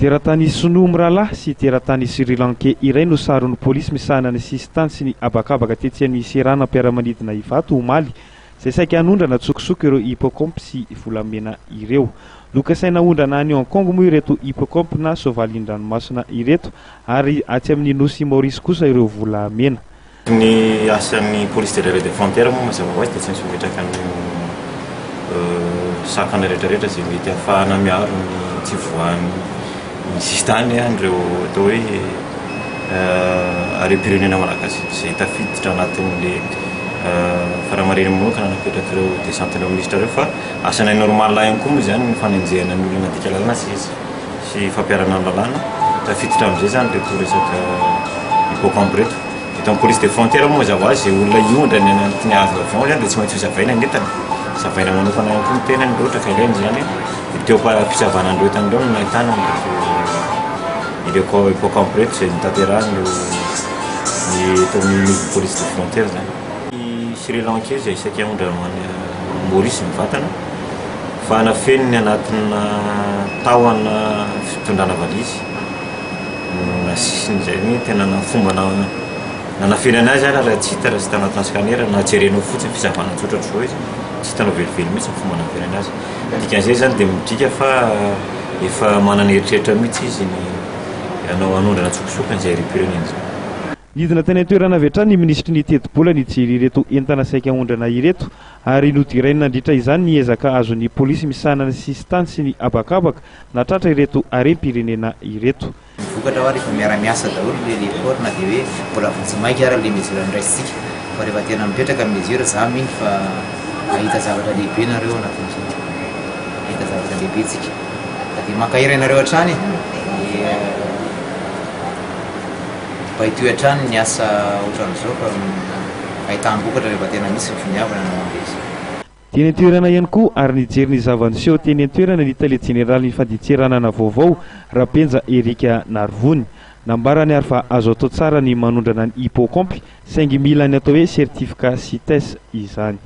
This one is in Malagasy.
Teratany sinoa mirahalahy sy teratany sri lankais iray no saron'ny polisy misahana ny sisintany sy ny habakabaka tetsy amin'ny seranam-piaramanidina Ivato omaly, izay saika hanondrana an-tsokosoko ireo hippocampe sy volamena ireo. Nokasaina hondrana any Hong Kong moa ireto hippocampe na soavalin-dranomasina ireto ary atsy amin'ny nosy Maurice kosa ireo volamena. Ny asan'ny police de l'air et des frontières moa mazava ho azy dia tsy maintsy mametraka an'io sakana rehetrarehetra izay mety ahafahana miaro ny tsy hivoahan'ny sisintany an'ireo atao hoe harem-pirenena malagasy izay tafiditra anatin'ilay fanamarinana manokana napetrak'ireo descente-n'ny minisitra ireo fa asanay normal ihany koa moa izany ny fanenjehana ny olona nandika lalàna sy sy fampiharana ny lalàna, tafiditra amin'izay izany ireto resaka hippocampe ireto. Eto amin'ny police des frontières moa mazava ho azy izay olona hiondrana any anatin'ny avion izany dia tsy maintsy hosavaina ny entana, savaina manokana ihany koa ny tenany raha ohatra ka ilaina izany, dia teo am-pisavana an'ireo entana ireo no nahitana an'ireto hippocampe ireto izay notanterahina ny eto amin'ny police des frontières izany. Ny Sri Lankais izay saika hiondrana ho any Maurice mivantana. Fa nafeniny anatina tahona fitondrana valizy no nasisiny izay hoe tena fomba nanafenany azy ary raha tsy hita raha tsy tanatina scanner na jerenao fotsiny fisavana tsotra ohatr'izao izy tsy hitanao velively mihitsy ny fomba nanafenany azy. Dikan'izay izany dia midika fa efa manana eritreritra mihitsy izy ny hanao hanondrana an-tsokosoko an'izay harem-pirenena izay. Nidina tany an-toerana avy hatrany ny minisitry ny tetibola nijery ireto entana saika haondrana ireto ary nodirainy nandritra izany ny ezaka azon'ny polisy misahana ny sisintany sy ny habakabaka nahatratra ireto harem-pirenena ireto. Ny vokatra hoa rehefa miara-miasa daholo le le port na dia hoe mbola vonjimaika ara le mesure noraisintsika fa rehefa tena mipetraka ny mesure za mino fa hahita zavatra lehibe nareo anatin'izay hahita zavatra lehibe tsika ka dia mankahery anareo hatrany e dia Mba hitohy hatrany ny asa ohatran'izao fa ahitam-bokatra rehefa tena misy ny finiavana no handresy. Teny an-toerana ihany koa ary nijery ny zava-niseho teny an-toerana ny tale jeneralin'ny fadintseranana vaovao, Rabenja Eric Narivony. Nambarany ary fa azo atao tsara ny manondrana ny hippocampe saingy mila ny atao hoe certificat Cites izany.